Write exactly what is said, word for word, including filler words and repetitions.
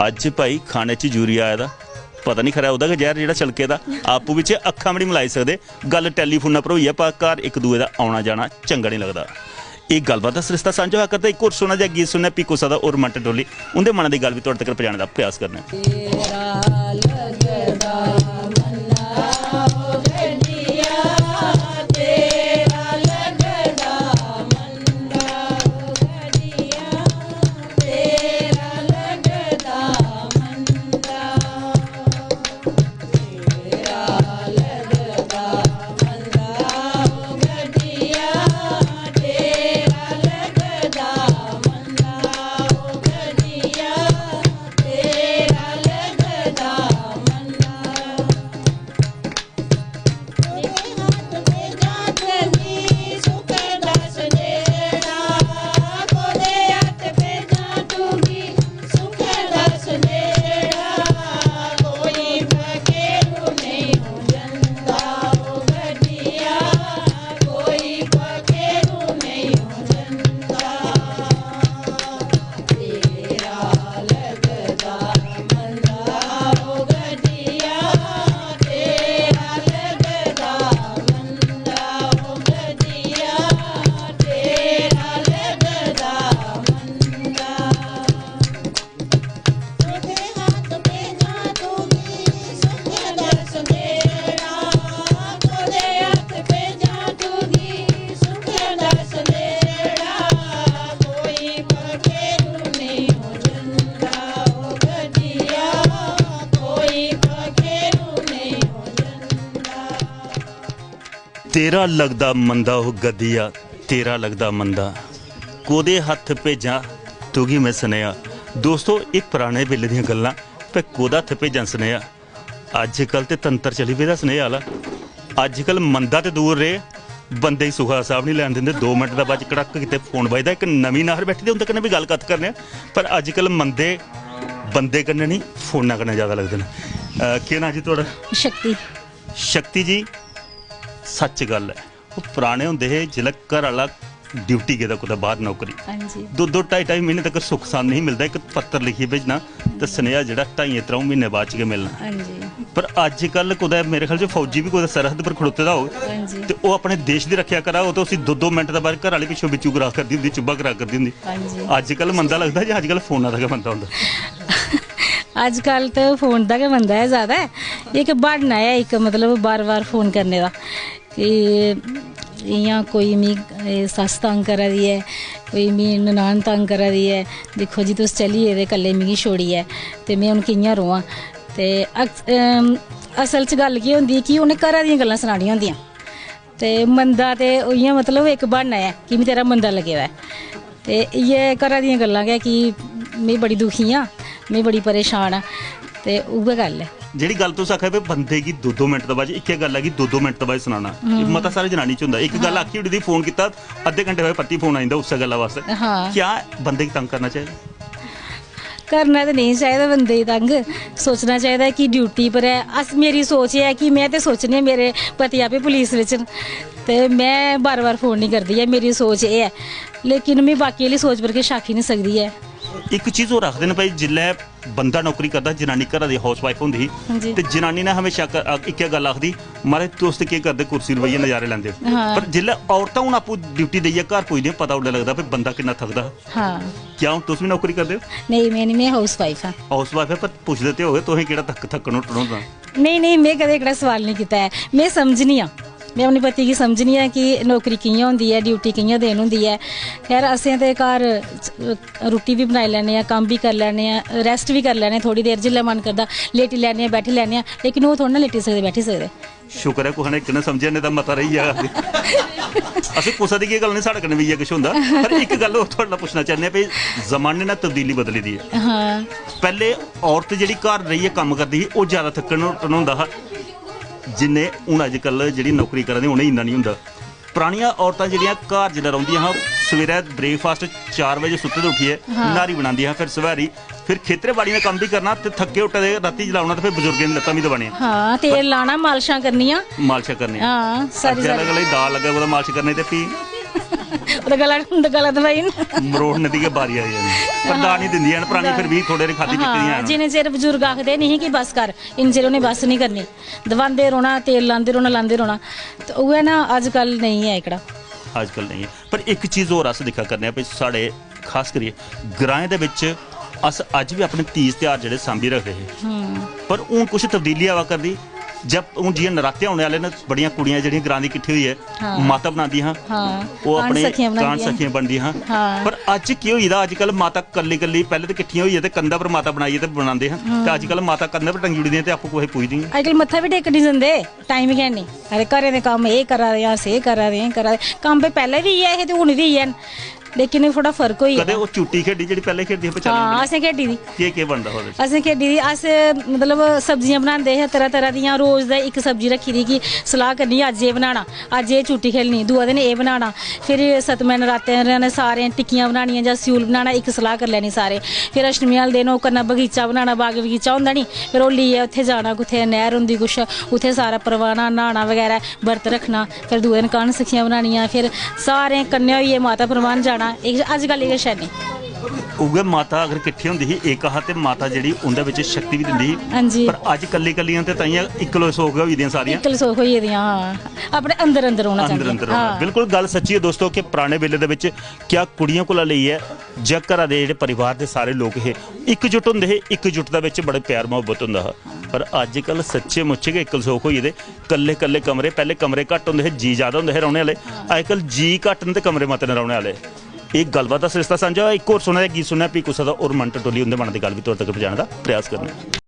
अज्ज भाई खाने च यूरिया आए दा, पता नहीं खरा ओह्दा गै जैह्र जेह्ड़ा छलके दा। आपूं बिच्चें अक्खां बी निं मलाई सकदे। गल्ल टैलीफोना पर होई ऐ, पर घर इक दूए दा औना जाना चंगा निं लगदा। एह् गल्लबात दा सरिस्ता सांझा होआ करदा। इक होर सुना दे गीत सुनने, फ्ही कुसै दा होर मन टडोली उं'दे मनै दी गल्ल बी तुआढ़े तगर पजाने दा प्रयास करने आं। तेरा लगदा मंदा ओह् गद्दिया, तेरा लगदा मंदा। कोह्दे हत्थ भेजां तुगी में सनेहा। दोस्तो, एह् पराने बेल्ले दियां गल्लां, पे कोह्दा हत्थ भेजां सनेहा। अज्जकल ते तंत्र चली पेदा सनेहा आह्ला। अज्जकल मंदा ते दूर रेह्, बंदे गी सुखा दा साह् बी निं लैन दिंदे। दो मिंट दे बाद कड़क कीते फोन बजदा। इक नमीं नाहर बैठी दी, उं'दे कन्नै बी गल्ल कत्थ करने आं। पर अज्जकल मंदे बंदे कन्नै निं, फोनै कन्नै जैदा लगदे न। अ, केह् नांऽ जी थुआढ़ा? शक्ति। शक्ति जी, सच्च गल्ल ऐ, ओह् पराने होंदे हे, जिसलै घर आह्ला ड्यूटी गेदा कुतै बाह्र नौकरी, हां जी। दो दो ढाई ढाई म्हीने तक सुख सांद नेईं मिलदा। इक पत्तर लिखियै भेजना ते सनेहा जेह्ड़ा ढाइयें त्र'ऊं म्हीने बाद च गै मिलना। हां जी। पर अज्जकल कुतै मेरे ख्याल च फौजी बी कुतै सरहद पर खड़ोते दा होग, हां जी। ते ओह् अपने देश दी रक्खेआ करा होग ते उसी दो दो मिंट दे बाद घर आह्ले पिच्छों बिच्चू ग्रास करदी होंदी, चुब्भा ग्रास करदी होंदी। हां जी। अज्जकल मंदा लगदा जां अज्जकल फोना दा गै मंदा होंदा? अज्जकल ते फोन दा गै मंदा ऐ ज्यादा। इक ब्हान्ना ऐ, इक मतलब बार बार फोन करने दा कि इ'यां कोई मी, एह् सस्स तंग करा दी ऐ, कोई मी ननान तंग करा दी ऐ, दिक्खो जी तुस चली गेदे कल्ले मिगी छोड़ियै, ते में हून कि'यां रोआं? ते अक्स-, अम, असल च गल्ल केह् होंदी कि उ'नें घरा दियां गल्लां सनानियां होंदियां। ते मंदा ते इ'यां मतलब इक ब्हान्ना ऐ कि मी तेरा मंदा लग्गे दा ऐ। ते इ'यै घरा दियां गल्लां गै कि में बड़ी दुखी आं, में बड़ी परेशान आं, ते उ'ऐ गल्ल ऐ। जेह्ड़ी गल्ल तुस आखा दे, बंदे गी दो दो मिंट दे बाद, इक्कै गल्ल ऐ कि दो दो मिंट दे बाद सनाना। एह् हम्म। मता सारे जनानी च होंदा। इक गल्ल हां। आखी ओड़ी दी, फोन कीता, अद्धे घंटे बाद परतियै फोन आई जंदा, उस्सै गल्ला वास्तै। हां। क्या बंदे गी तंग करना चाहिदा? करना ते नेईं चाहिदा बंदे गी तंग, सोचना चाहिदा कि ड्यूटी पर ऐ। अस, मेरी सोच एह् ऐ कि में ते सोचनी आं, मेरे पति आपे पुलिस बिच न, ते में बार-बार फोन निं करदी ऐ, मेरी सोच एह् ऐ। लेकिन में बाकी आह्ली सोच पर किश आखी निं सकदी ऐ। इक चीज होर आखदे न भाई, जिसलै बंदा नौकरी करदा, जनानी घरा दी हाउस वाइफ होंदी ही, हां जी। ते जनानी ने हमेशा क-, अ, इक्कै गल्ल आखदी, "महाराज, तुस ते केह् करदे, कुर्सी पर बेहियै नजारे लैंदे ओ।" हां। पर जिसलै औरतां हून आपूं ड्यूटी देइयै घर पुजदियां, पता उसलै लगदा भाई बंदा किन्ना थकदा हा। हां। क्या हून तुस बी नौकरी करदे ओ? नेईं, में निं, में हाउस वाइफ आं। हाउस वाइफ ऐ, पर पुछदे ते होगे, तुसें केह्ड़ा थक-, थक्कन हुट्टन होंदा? नेईं, नेईं, में कदें एह्कड़ा सोआल निं कीता ऐ। में समझनी आं, में अपने पति गी समझनी आं कि नौकरी कि'यां होंदी ऐ, ड्यूटी कि'यां देन होंदी ऐ। खैर, असें ते घर, अ, रुट्टी बी बनाई लैन्ने आं, कम्म बी करी लैन्ने आं, रैस्ट बी करी लैन्ने आं थोह्ड़ी देर, जिसलै मन करदा लेटी लैन्ने आं, बैठी लैन्ने आं, लेकिन ओह् थोह्ड़ा ना लेटी सकदे, बैठी सकदे। शुक्र ऐ कुसै ने इक ने समझेआ, नेईं तां मता रेही जाग। असें कुसै दी केह् गल्ल निं, साढ़े कन्नै बी इ'यै किश होंदा। पर इक गल्ल होर थुआढ़े कोला पुच्छना चाह्न्ने आं भई, जमाने ने तब्दीली बदली दी ऐ। हां। पैह्ले औरत जेह्ड़ी घर रेहियै कम्म करदी ही, ओह् जैदा थक्कन हुट्टन होंदा हा, जिन्ने हून अजकल जेह्ड़ी नौकरी करा दे, उ'नें इन्ना निं होंदा। परानियां औरतां जेह्ड़ियां घर जिसलै रौंह्दियां हां, सवेरै ब्रेकफास्ट चार बजे सुत्ते दे उट्ठियै हां। न्हारी बनांदियां हां, फिर सवेरी फिर खेतरे बाड़ियें दा कम्म बी करना ते थक्के हुट्टे दे रातीं जिसलै औना ते फिर बजुर्गें दी लत्तां बी दबानियां। हां, तेल लाना, मालशां करनियां। मालशां करनियां। हां, सारी अज्जै सारी। आह्ले गल्लै च दाल लग्गै कुतै मालश करने ते फ्ही ओह्दा गला, उं'दा गला दबाई ना। मरोड़ने दी गै बारी आई जानी। पर दानी दिंदियां न परानी, फिर बी थोड़े हारे खाद्धी पीती दियां हां, न। जिन्ने चिर बजुर्ग आखदे नहीं कि बस कर, इन्ने चिर उ'नें बस नहीं करनी। दबांदे रौह्ना, तेल लांदे रौह्ना, लांदे रौह्ना। ते उ'ऐ ना, अजकल नेईं ऐ एह्कड़ा। अजकल नेईं ऐ। पर इक चीज होर अस दिक्खा करने आं भई, साढ़े खास करियै ग्राएं दे बिच अस अज्ज बी अपने तीज त्यहार जेह्ड़े सांभी रखदे हे, पर हून कुछ तब्दीली आवा करदी। जब हून जि'यां नराते औने आह्ले न, बड़ियां कुड़ियां जेह्ड़ियां ग्रां दी किट्ठी होइयै हां। माता बनांदियां हां, हां। ओह् कान अपने सखियां कान बनांदियां। सखियां बनदियां हां। हां। पर अज्ज केह् होई दा, अजकल माता कल्ली कल्ली, पैह्लें ते किट्ठियां होइयै ते कंधा पर माता बनाइयै ते बनांदे हां, ते अजकल माता कंधा पर टंगी ओड़दियां ते आपूं कुसै पुजदी निं। अजकल मत्था बी टेकन निं जंदे, टाइम गै निं। अरे, घरें दे कम्म, एह् करा दे, अस एह् करा दे, एह् करा दे। कम्म ते पैह्लें बी इ'यै हे ते हून बी इ'यै न, लेकिन एह् थोह्ड़ा फर्क होई कदें गेदा। ओह् चूटी खेढी जेह्ड़ी पैह्लें खेढदी ही, बच्चा हां, असें खेढी दी। केह् केह् बनदा हा ओह्दे च? असें खेढी दी, अस मतलब सब्जियां बनांदे हे तरह तरह दियां। रोज दा इक सब्जी रक्खी दी कि सलाह करनी, अज्ज एह् बनाना, अज्ज एह् चूटी खेलनी, दूआ दिन एह् बनाना। फिर सतमें नरातें ने सारें टिक्कियां बनानियां जां स्यूल बनाना, इक सलाह करी लैनी सारें। फिर अष्टमी आह्ले दिन ओह् करना, बगीचा बनाना, बाग बगीचा होंदा नी, फिर ओह् लेइयै उत्थै जाना, कुत्थै नैह्र होंदी कुछ, उत्थै सारा परवाना, न्हाना बगैरा, बर्त रक्खना। फिर दूए दिन कान सखियां बनानियां, फिर सारें कन्नै होइयै माता परवान जाना। एह् अजकल एह् किश है निं। उ'ऐ माता अगर किट्ठी होंदी ही, इक हा, ते माता जेह्ड़ी उं'दे बिच शक्ति बी दिंदी ही। हां जी। पर अज्ज कल्ली कल्लियां ते ताइयां इक्कलो सोख गै होई दियां सारियां। इक्कल सोख होई गेदियां, हां। अपने अंदर अंदर रौह्ना अंदर चांह्दियां। अंदर रौह्ना। हां। बिल्कुल गल्ल सच्ची ऐ दोस्तो कि पराने बेल्ले दे बिच क्या कुड़ियां कोला लेइयै जां घरा दे जेह्ड़े परिवार दे सारे लोक हे, इकजुट होंदे हे, इकजुटता बिच बड़े प्यार मुहब्बत होंदा हा। पर अज्जकल सच्चे मुच्चे गै इक्कल सोख होई गेदे। कल्ले कल्ले कमरे, पैह्ले कमरे घट्ट होंदे हे, जी ज्यादा होंदे हे रौह्ने आह्ले। अज्जकल जी घट्ट न ते कमरे मते न रौह्ने आह्ले। एह् गल्लबात दा सरिस्ता सांझा होआ। इक होर सुना, गीत सुनने आं, फ्ही कुसै दा होर मन टटोली उं'दे मनै दी गल्ल बी तुआढ़े तगर पजाने दा प्रयास करने आं।